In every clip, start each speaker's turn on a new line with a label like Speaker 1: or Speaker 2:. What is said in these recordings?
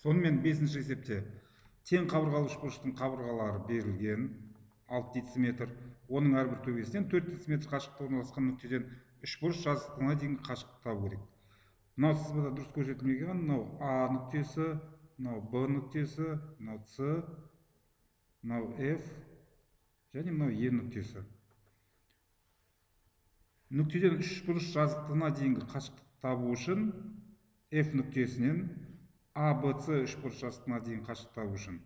Speaker 1: Сонымен 5-ші есепте тең қабырғалы үшбұрыштың қабырғалары берілген 6 дециметр, оның әрбір төбесінен 4 дециметр қашықтықта орналасқан нүктеден үшбұрыш жазықтығына дейінгі қашықтықты табу керек. Мынау сызбада дұрыс көрсетілмеген, мынау А нүктесі, мынау Б нүктесі, мынау С, мынау F және мынау Е нүктесі. Нүктеден үшбұрыш жазықтығына дейінгі қашықтықты табу үшін F нүктесінен А, Б, С үшбұрыш жазықтығына дейін қашықтықты табу үшін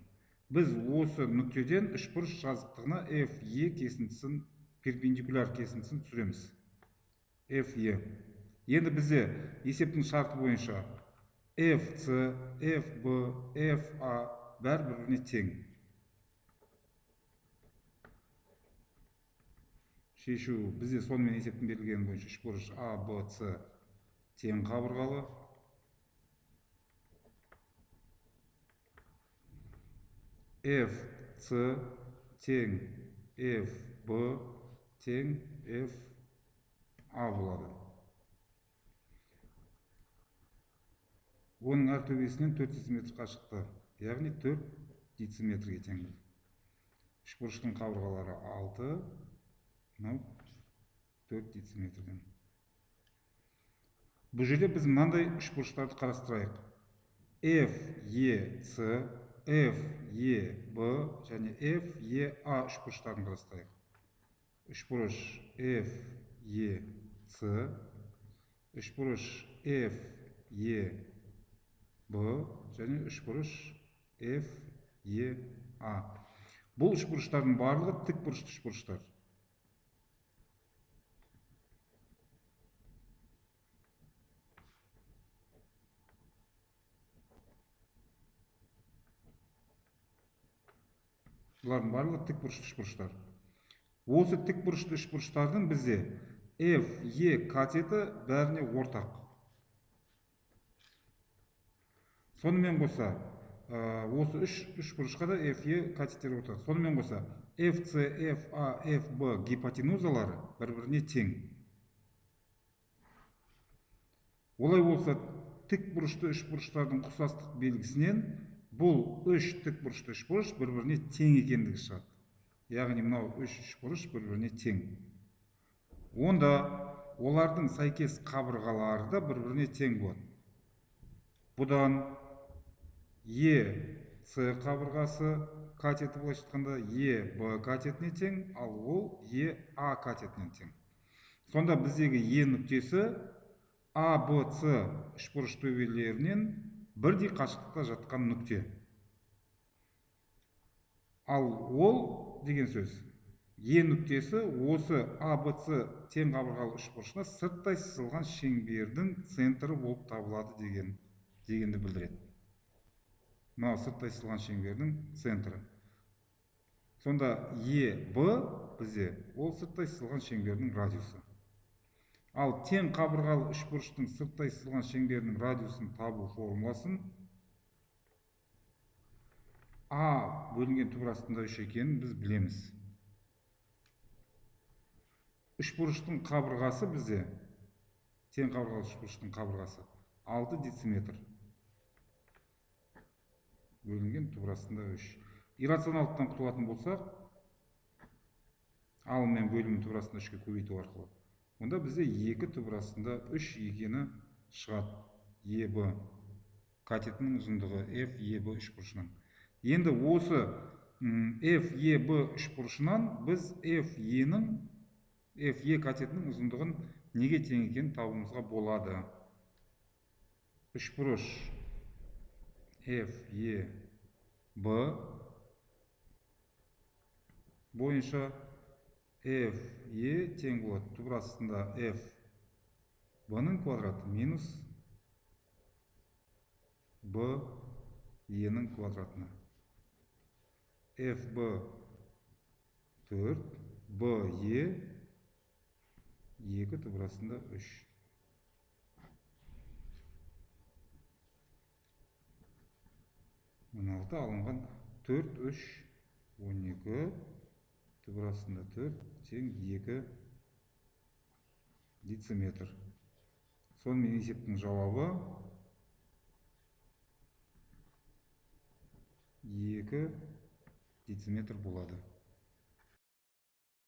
Speaker 1: біз осы нүктеден үшбұрыш жазықтығына F, E кесіндісін, перпендикуляр кесіндісін түсіреміз. F, E. Енді бізде есептің шарты бойынша F, C, F, B, F, A бәрі бір-біріне тең. Шешу бізде сонымен есептің берілгені бойынша үшбұрыш А, Б, С тең қабырғалы. F, C тең F, B тең F, A болады. Оның әр төбесінен 4 дециметр қашықты, яғни 4 дециметрге тең. Үшбұрыштың қабырғалары 6, мынау 4 дециметрден. Бұл жерде біз мынандай үшбұрыштарды қарастырайық. F, E, C, F, E, B және F, E, A үшбұрыштарын қарастырайық. Үшбұрыш F, E, C, үшбұрыш F, E, B және үшбұрыш F, E, A. Бұл үшбұрыштардың барлығы тік бұрышты үшбұрыштар. Бұлардың барлығы тік бұрышты үшбұрыштар. Осы тік бұрышты үшбұрыштардың бізде F, E катеті бәріне ортақ. Сонымен қоса, осы үшбұрышқа да F, E катеттері ортақ. Сонымен қоса, F, C, F, A, F, B гипотенузалары бір-біріне тең. Олай болса, тік бұрышты үшбұрыштардың ұқсастық белгісінен бұл үш тік бұрышты үшбұрыш бір-біріне тең екендігі шығады. Яғни мынау үш үшбұрыш бір-біріне тең. Онда олардың сәйкес қабырғалары да бір-біріне тең болады. Бұдан Е, С қабырғасы катеті былайша айтқанда Е, Б катетіне тең, ал ол Е, А катетіне тең. Сонда біздегі Е нүктесі А, Б, С үшбұрыш төбелерінен бірдей қашықтықта жатқан нүкте. Ал ол деген сөз, Е нүктесі осы А, Б, С тең қабырғалы үшбұрышына сырттай сызылған шеңбердің центрі болып табылады дегенді білдіреді. Мынау сырттай сызылған шеңбердің центрі. Сонда Е, Б бізде ол сырттай сызылған шеңбердің радиусы. Ал тең қабырғалы үшбұрыштың сырттай сызылған шеңберінің радиусын табу формуласын А бөлінген түбір астында 3 екенін біз білеміз. Үшбұрыштың қабырғасы бізде, тең қабырғалы үшбұрыштың қабырғасы 6 дециметр бөлінген түбір астында 3. Иррационалдықтан құтылатын болсақ, алым мен бөлімін түбір астында 3-ке көбейту арқылы, онда бізде 2 түбір астында 3 екені шығады. Е, Б катетінің ұзындығы F, Е, Б үшбұрышынан. Енді осы F, Е, Б үшбұрышынан біз F, Е-нің, F, Е катетінің ұзындығын неге тең екенін табуымызға болады. Үшбұрыш F, Е, Б бойынша F, Е тең болады. Түбір астында F, Б-ның квадраты минус Б, Е-нің квадратына. F, Б 4, Б, Е 2 түбір астында 3. Он алты алынған 4, 3, 12, түбір астында 4, тең 2 дециметр. Сонымен есептің жауабы 2 дециметр болады.